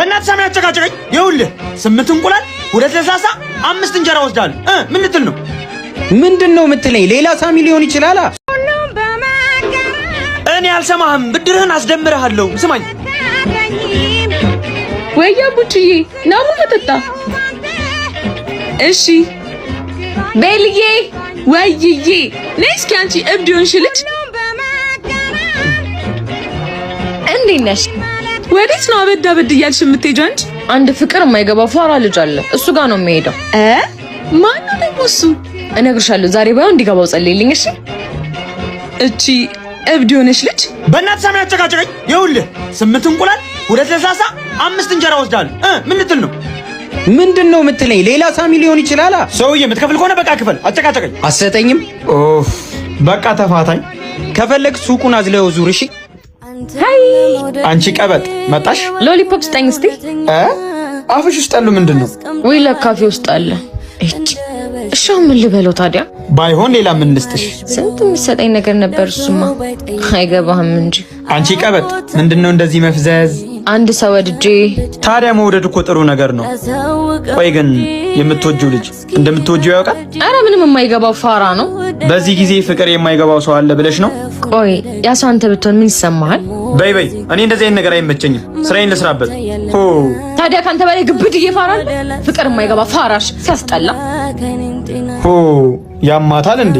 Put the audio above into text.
በእናትህ ሳሚ አጨቃጨቀኝ። ይኸውልህ 8 እንቁላል፣ 2 ለስላሳ፣ 5 እንጀራ ወስዳለሁ። ምን ልትል ነው? ምንድን ነው የምትለኝ? ሌላ ሳሚ ሊሆን ይችላል። እኔ አልሰማህም። ብድርህን አስደምርሃለሁ። ስማኝ ወያ ቡችዬ ና ቡና ጠጣ። እሺ ቤልዬ፣ ወይዬ ነይ እስኪ አንቺ እብድ የሆንሽ ልጅ። እንዴት ነሽ? ወዴት ነው አበድ አበድ እያልሽ የምትሄጂው አንቺ? አንድ ፍቅር የማይገባው ፋራ ልጅ አለ። እሱ ጋር ነው የሚሄደው። ማነው ደግሞ እሱ? እነግርሻለሁ። ዛሬ ባይሆን እንዲገባው ጸልይልኝ። እሺ። እቺ እብድ የሆነች ልጅ። በእናትህ ሳሚ አጨቃጨቀኝ። ይኸውልህ 8 እንቁላል፣ 2 ለስላሳ፣ 5 እንጀራ ወስዳለሁ። ምን ልትል ነው? ምንድን ነው የምትለኝ? ሌላ ሳሚ ሊሆን ይችላል። ሰውዬ የምትከፍል ከሆነ በቃ ክፈል። አጨቃጨቀኝ። አትሰጠኝም? ኦፍ በቃ ተፋታኝ። ከፈለግ ሱቁን አዝለው ዙር። እሺ። አንቺ ቀበጥ መጣሽ። Lollipop ስጠኝ እስቲ። አፍሽ ውስጥ ያለው ምንድን ነው? ወይ ለካፌ ውስጥ አለ። እሺ ምን ልበለው ታዲያ? ባይሆን ሌላ ምን ልስጥሽ? ስንት የምትሰጠኝ ነገር ነበር። እሱማ አይገባህም እንጂ። አንቺ ቀበጥ ምንድነው እንደዚህ መፍዘዝ? አንድ ሰው ወድጄ። ታዲያ መውደድ እኮ ጥሩ ነገር ነው። ቆይ ግን የምትወጂው ልጅ እንደምትወጂው ያውቃል? አረ ምንም የማይገባው ፋራ ነው። በዚህ ጊዜ ፍቅር የማይገባው ሰው አለ ብለሽ ነው? ቆይ ያ ሰው አንተ ብትሆን ምን ይሰማሃል? በይ በይ፣ እኔ እንደዚህ አይነት ነገር አይመቸኝም። ስራዬን ልስራበት። ሆ ታዲያ ካንተ በላይ ግብድ እየፋራል። ፍቅር የማይገባ ፋራሽ ሲያስጠላ። ሆ ያማታል እንዴ?